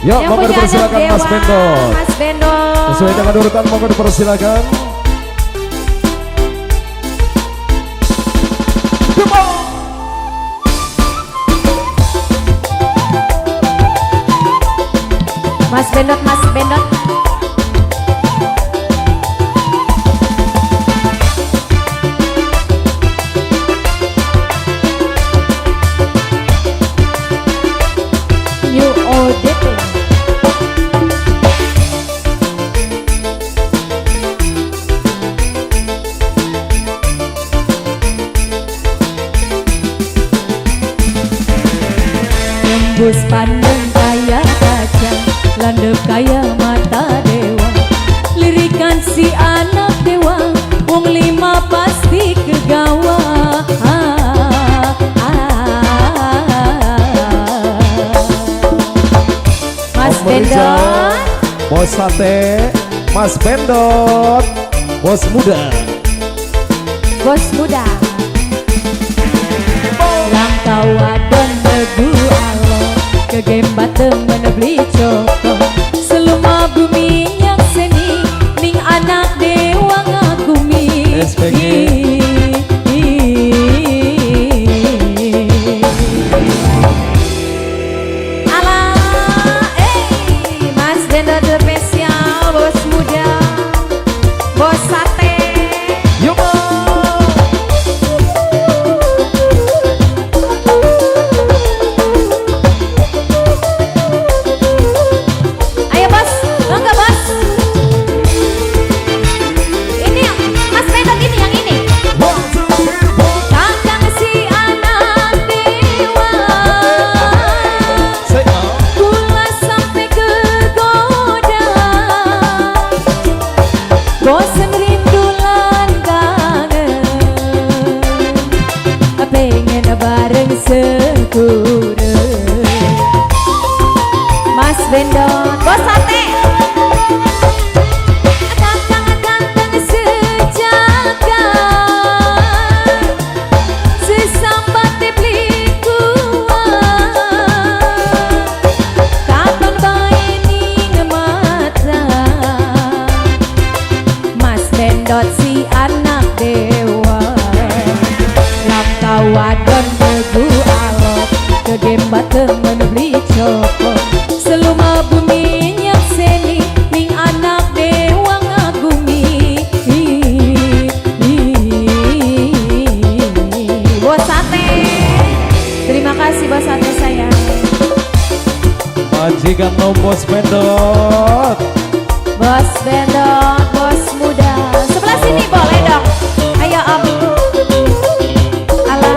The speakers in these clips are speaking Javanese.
Yuk, Yang monggo punya anak dipersilakan dewa, Mas Bendot. Mas Bendot. Sesuai dengan urutan monggo dipersilakan. Come on. Mas Bendot, Mas Bendot. New ODP. Tembus pandang kaya kaca, landep kaya mata dewa. Lirikan si anak dewa, wong lima pasti kegawa. Ah, ah, ah. Mas Om Rizal, Bendot, Bos Sate, Mas Bendot, Bos Muda. Bos muda. Langkah wadon negu alo, kegembat temen beli coko. Seluma bumi nyakseni, ning anak dewa ngagumi. SPG. Ala, Mas Bendot spesial, bos muda, bos sate. Yuk, Ayo bos, mangga bos. Ini Mas Bendot ini yang ini. One, two, three, four. Kakang si anak dewa, Say, oh. kula sampai kegoda. Bosen rindu lan kangen, pengen bareng sekure. Mas Bendot, bos sate. Kakang ganteng sejagat, sesambate beli kuat. Katon bae ning mata, Mas Bendot si anak dewa. Langkah wadon negu alot, kegembat temen beli coko. Seluma bumi nyakseni, ning anak dewa ngagumi. Bos sate, terima kasih bos sate sayang. Majikan nom Bos Bendot. Bos Bendot, bos muda. Sebelah sini boleh dong. Ayo om. Alah.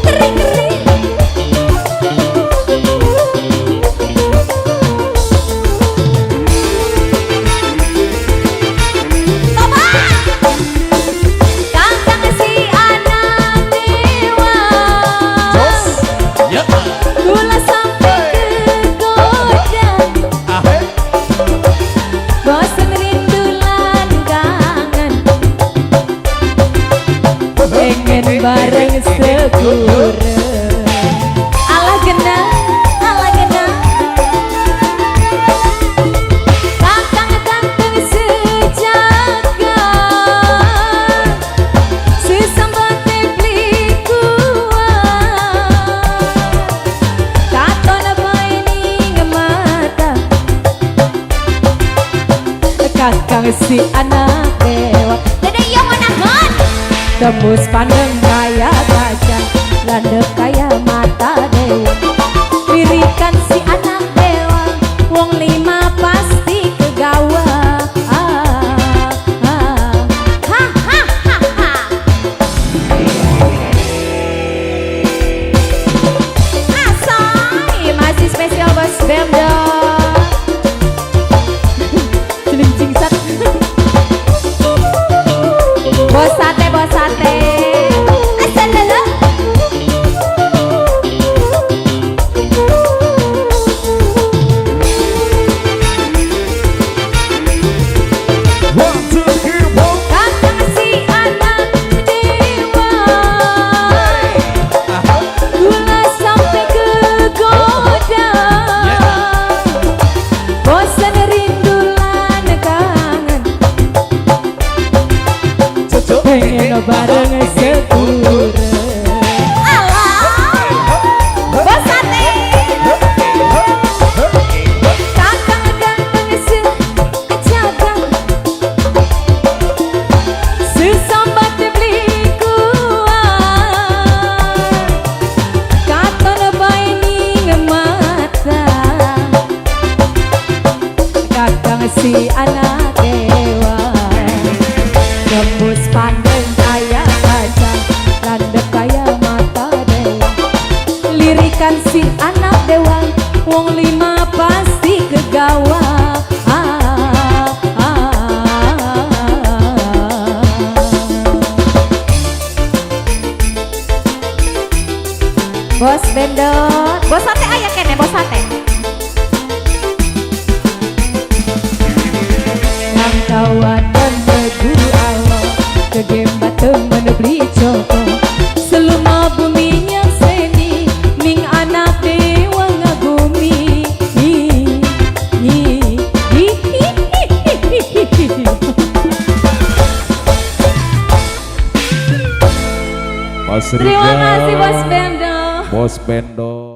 Kering kering. Toba. Kakang si anak dewa. Jos. Ya. Kula sampai kegoda. Ahe. Bosen rindu lan kangen, pengen bareng sekure. Alah gena, alah gena. Kakang ganteng sejagat, sesambate beli kuat. Katon bae ning mata, kakang si anak dewa. Dede yo menahan. Tembus pandang kaya kaca, landep kaya mata dewa. Lirikan si anak dewa, wong lima pasti kegawa. Ah, ah. Ha ha ha ha. Asai, masih spesial Bos Bendot. Celincing sat. Bos sate, bos sate. Asal lala. si anak dewa. Tembus pandeng kaya kaca, landep kaya mata dewa. Lirikan si anak dewa, wong lima pasti kegawa. Ah, ah, ah. Bos Bendot, bos sate aya kene, bos sate. Rangkawan dan begu alo, kegemba temen beli coko. Seluma bumi nyakseni, ning anak dewa ngagumi. Ni, ni, hi, hi, hi, hi, hi, hi. Mas Terima Rizal. kasih, Bos Bendo. Bos Bendo.